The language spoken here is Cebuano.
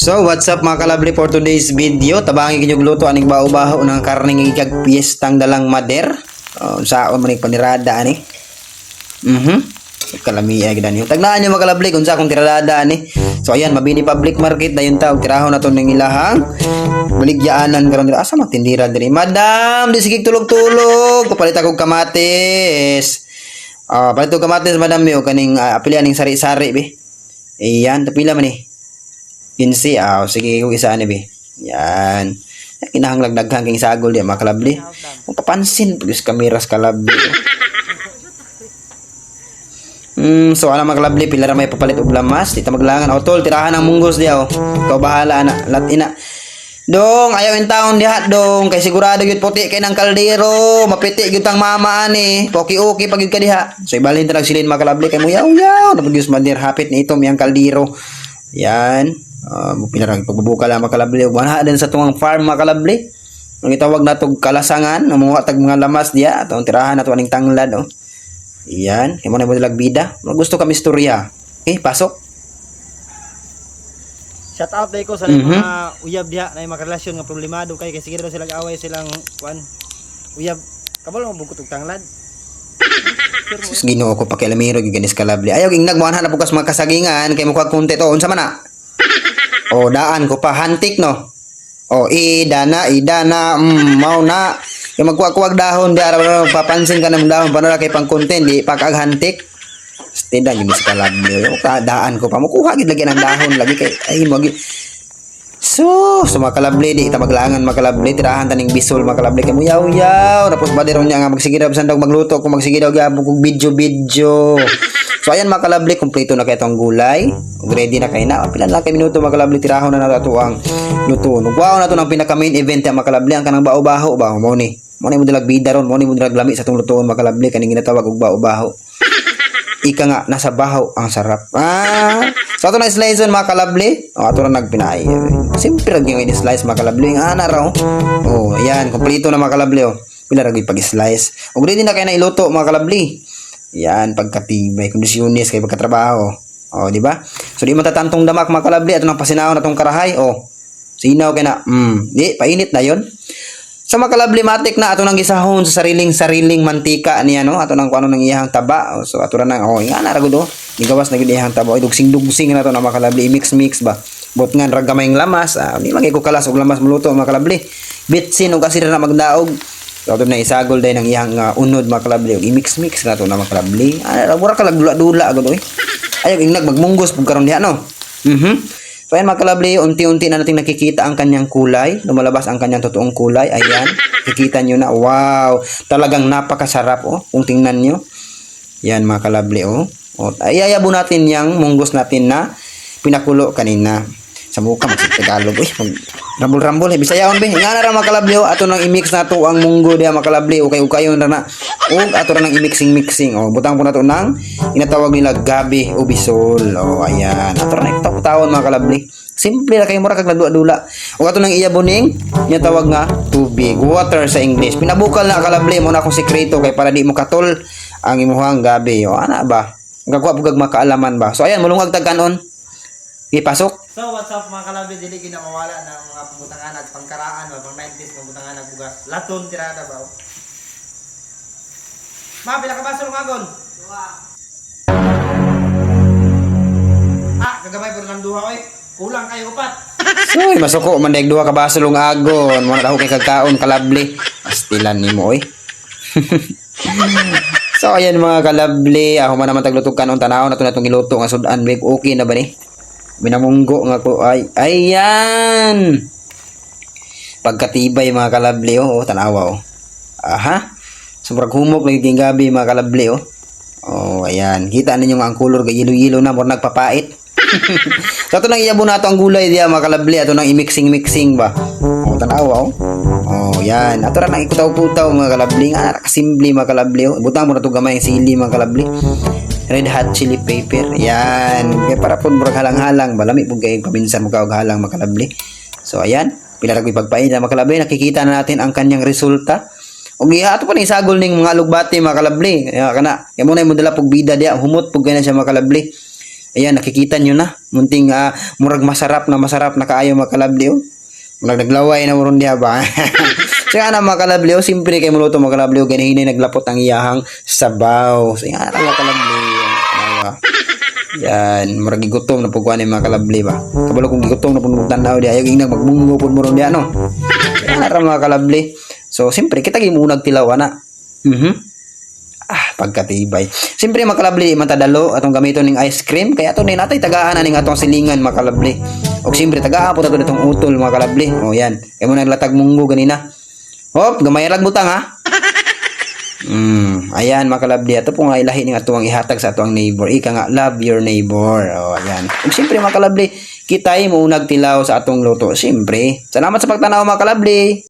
So, what's up, mga kalabli? For today's video, tabangi kinyong luto aning bao-bao ng karning ikag piyestang dalang mader. Oh, saon man panirada ani. Kalami ay gid ani. Tagnaan niyo, mga kalabli, kung sa akong tirada ani. So ayan, Mabini Public Market dayon ta og tirahon nato ning ilahang baligyaanan karon dira. Asa man tindira diri? Madam, di sige tulog-tulog. Kapalit ako kamatis. Ah, palit og kamatis, madam, yo kaning apili aning sari-sari be. Ayan, tapila man ni. 15, ah, sige kung isa ani be. Yan. Kinahanglag daghan kay sagol di, mga kalabli. Kung papansin pag kameras kalabli. So ana, mga kalabli, pila ra may papalit og lamas, di ta maglangan. O tol, tirahan ang munggos diha oh. Ikaw bahala ana, lat ina. Dong, ayaw in taon diha dong, kay sigurado gyud puti kay ng kaldero, mapiti gyud tang mama ani. Poki-oki pag gyud ka diha. So ibalhin ta silin, mga kalabli, kay muyaw-yaw na pag madir hapit ni itom yang kaldero. Yan. Pila ra pagbubuka lang, mga kalabli. Ug wala din sa tungang farm, mga kalabli. Ang itawag natog kalasangan, namuha tag mga lamas diya, atong tirahan nato aning tanglad oh. Yan, kay mo na mo bida. Gusto kami istorya. Okay, pasok. Shout out dai ko sa mga uyab diha na mga relasyon nga problemado kay kay sige daw sila away silang kuan. Uyab kabalo mo bukot og tanglad. Sus, Ginoo ko, pakialamero gyud ganis kalabli. Ayaw ging nagmuanha na bukas mga kasagingan kay mukuha konti to. Unsa man na? O daan ko pa hantik no. O idana idana mao na. Kay magkuha-kuwag dahon di ara papansin ka ng dahon para kay pang content di pag hantik. Stida gyud sa kalabli. O daan ko pa mukuha gid lagi ng dahon lagi kay ay mo So, sa mga kalabli, di ita maglangan, mga kalabli, tirahan taning bisol, mga kalabli, kay mo yaw-yaw. Tapos ba ron niya nga magsige daw bisan daw magluto, kung magsige daw gyapon kog video-video. So ayan, mga kalabli, kumpleto na kay itong gulay. Ug ready na kay na. Pila lang kay minuto, mga kalabli, tirahon na nato ang luto. Ug na to ng pinaka main event ang mga kalabli, ang kanang bao-baho ba mo ni. Mo ni mo dilag bida ron, mo ni mo dilag lami sa atong lutoon, mga kalabli, kaning ginatawag og bao-baho. Ika nga nasa baho ang sarap. Ah, so ato na slice mga kalabli. Oh, ato na nagpinay. Simple ra gyud slice, mga kalabli. Nga ana raw. Oh, ayan, kompleto na, mga kalabli oh. Pila ra gyud pag-slice. Ug ready na kay na iluto, mga kalabli. Yan, pagkatibay, kondisyonis kay pagkatrabaho. Oh, di ba? So di matatantong damak, mga kalabli, ato nang pasinaw na tong karahay. Oh. Sinaw kay na. Di painit na yon. Sa mga kalabli, matik na ato nang gisahon sa sariling sariling mantika niya no, ato nang kuano nang iyang taba. Oh, so ato ra nang oh nga na ra gud oh, gigawas na gud iyang taba. Oy, dugsing dugsing na to na, mga kalabli, mix mix ba, bot nga ra gamayng lamas. Ah, di man kay ko kalas og lamas muluto, mga kalabli, bitsin og asir na magdaog. So ato na isagol day ng iyang unod, mga kalabli, ug i-mix mix na to na, mga kalabli. Ah, mura ka dula-dula gud oy. Ayaw ingnag magmunggos pug karon diha no. So ayan, mga kalabli, unti-unti na natin nakikita ang kanyang kulay. Lumalabas ang kanyang totoong kulay. Ayan, kikita nyo na. Wow, talagang napakasarap oh. Kung tingnan nyo. Yan, mga kalabli oh. Oh, ayayabo natin yung munggos natin na pinakulo kanina. Sa mukha mag Tagalog. Uy, mag rambol-rambol. Eh, Bisayaon be. Nga na ra, mga kalabli oh. Ato nang i-mix na to ang munggo diha, mga kalabli. Okay, ukayon ra na. Ug ato ra nang i-mixing mixing. Oh, butang po nato nang inatawag nila gabi o bisol. Oh, ayan. Ato ra na itaw-tawon, mga kalabli. Simple ra kayo, mura kag dula. Ug ato nang iyaboning tawag nga tubig, water sa English. Pinabukal na, kalabli, mo na akong sekreto kay para di mo katol ang imuhang gabi. Oh, ana ba? Gagwa pug makaalaman ba. So ayan, mulungag tag kanon. Ipasok. So what's up, mga kalabli, dili gyud na mawala ng mga pambutangan at pangkaraan ba pang 90s pambutangan ag bugas. Laton tirada ba? Oh. Ma, pila ka baso lungagon? Duha. Ah, kagamay pero lang duha oy. Kulang kayo upat. Uy, masuko man daig duha ka baso lungagon. Mo na daw kay kagkaon, kalabli. Astilan nimo oy. So ayan, mga kalabli, ako man naman taglutog kanon, tanaw na to natong giluto nga sudan big okay na ba ni? Minamunggo nga ko ay ayan. Pagkatibay, mga kalabli oh, oh tanawa oh. Aha. Sobrang humok na yung gabi, mga kalabli oh. Oh, ayan. Kita ninyo nga ang color kay yelo-yelo na, more nagpapait. So ato nang iyabo nato ang gulay diya, mga kalabli, ato nang i-mixing-mixing ba. Oh, tanawa oh. Oh, yan. Ato ra nang ikutaw-kutaw, mga kalabli. Nga kasimple, mga kalabli oh. Butang mo na to gamay ang sili, mga kalabli. Red Hot Chili Pepper. Yan. Kaya para po murag halang-halang ba, lami pud kay paminsan mo og halang, mga kalabli. So ayan, pila ra ko'y pagpain mga kalabli, nakikita na natin ang kanyang resulta. Ug iha ato pa ni isagol ning mga alugbati, mga kalabli. Kaya kana, kaya mo na mo dala pug bida diya, humot pug na siya, mga kalabli. Ayan, nakikita nyo na. Munting murag masarap na kaayo, mga kalabli, oh. Murag naglaway na mo ron diha ba. So yan na, mga kalabli, oh, simple kay muluto, mga kalabli, oh, ganihinay naglapot ang iyahang sabaw. So yan mga kalabli, oh. Tanawa. Yan, murag gigutom na pud ni mga kalabli ba. Kabalo kung gigutom na pud mo tanaw di ayaw ingnag magbunggo pud mo ron diha, no. Yan ra, mga kalabli. So siyempre kita gyud munag tilaw ana. Ah, pagkatibay. Siyempre, mga kalabli, man tadalo atong gamiton ning ice cream kaya ato ni natay tagaan na ning atong silingan, mga kalabli. Og siyempre tagaan po tato nitong utol, mga kalabli. O yan. Kay mo naglatag munggo ganina. Hop, gamay lang butang ha. Ayan, mga kalabli, ato po nga ilahi ning atuang ihatag sa atuang neighbor. Ika nga, love your neighbor. O, ayan. Ug siyempre, mga kalabli, kitay mo nagtilaw sa atong luto. Siyempre. Salamat sa pagtanaw, mga kalabli.